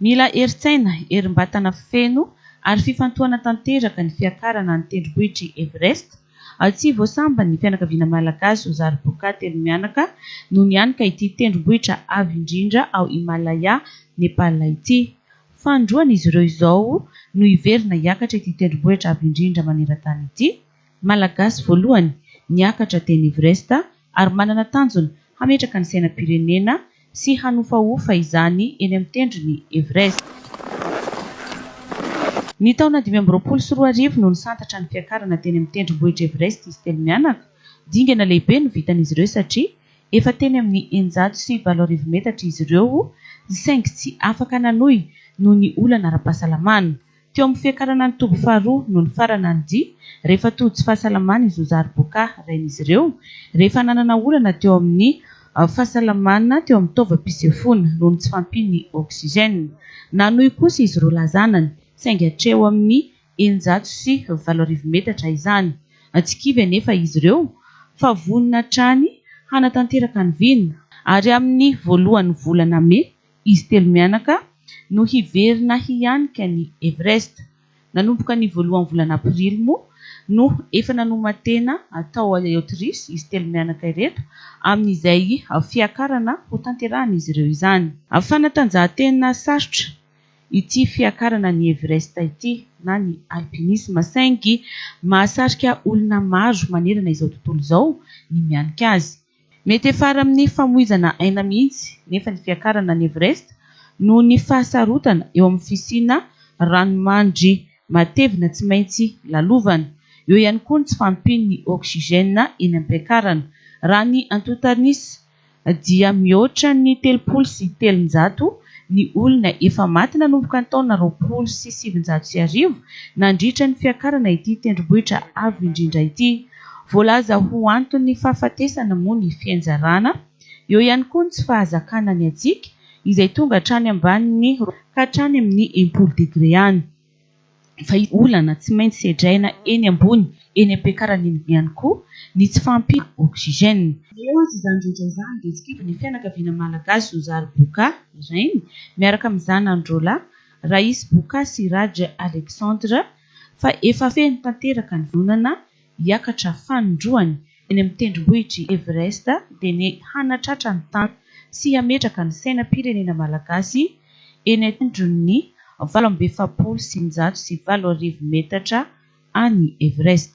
Mila herin-tsaina, herim-batana feno ary fifantohana tanteraka ny fiakarana ny tendrombohitr'i Everest. Tsy vao sambany ny fianakaviana malagasy Zozary Boka telo mianaka no nianika ity tendrombohitra avo indrindra ao Himalaya, Nepal ity. Fanindroany izy ireo izao no hiverina hiakatra ity tendrombohitra avo indrindra maneran-tany ity. Malagasy voalohany niakatra teny Everest ary manana tanjona hametraka ny sainam-pirenena sy hanofahofa izany eny amin'ny tendron'i Everest. Ny taona 2025 no nisantatra ny fiakarana teny amin'ny tendrombohitra Everest izy telo mianaka. Dingana lehibe no vitan'izy ireo satria efa teny amin'ny 8600 metatra izy ireo saingy tsy afaka nanohy noho ny olana ara-pahasalamana. Teo amin'ny fiakarana ny toby faharoa no nifarana ny dia, rehefa tojo tsy fahasalamana i Zozary Boka, rain'izy ireo, rehefa nanana olana teo amin'ny fahasalamana teo amin'ny taovam-pisefoana, noho ny tsy fahampian'ny oxygène. Nanohy kosa izy roa lahy zanany, saingy hatreo amin'ny 8600 metatra izany. Tsy kivy anefa izy ireo fa vonona hatrany hanatanteraka ny vina, ary amin'ny voalohan'ny volana mey Izy telo mianaka no hiverina hianika ny Everest. Nanomboka ny voalohan'ny volana aprily moa no efa nanoman-tena tao Aotrisy izy telo mianaka ireto amin'izay fiakarana ho tanterahan'izy ireo izany. Fanatanjahantena sarotra ity fiakarana ny Everest ity na ny alpinisme saingy mahasarika olona maro manerana izao tontolo izao ny mianika azy. Mety hiafara amin'ny famoizana aina mihitsy nefa ny fiakarana ny Everest noho ny fahasarotana eo amin'ny fisiana ranomandry matevina tsy maintsy lalovana. Eo ihany koa ny tsy fahampian'ny oxygène eny am-piakarana. Raha ny antontan'isa dia mihoatra ny 330 ny olona efa maty nanomboka ny taona 1920 nandritra ny fiakarana ity tendrombohitra avo indrindra ity. Voalaza ho anton'ny fahafatesana moa ny fianjarana, eo ihany koa ny tsy fahazakana ny hatsiaka izay tonga hatrany ambanin'ny ka hatrany amin'ny 60 degre any. Fa olana tsy maintsy sedraina eny ambony eny am-piakarana eny ihany koa ny tsy fahampiana oxygène. Na eo aza izany rehetra izany dia tsy kivy ny fianakaviana malagasy Zozary Boka, rainy, miaraka amin'ny zanany roalahy, Raïs Boka sy Raj Alexandre, fa efa feno tanteraka ny vonana hiakatra fanindroany eny amin'ny tendrombohitr'i Everest dia ny hanatratra ny tanjona sy hametraka ny sainam-pirenena malagasy eny an-tendron'ny 148 metatra any Everest.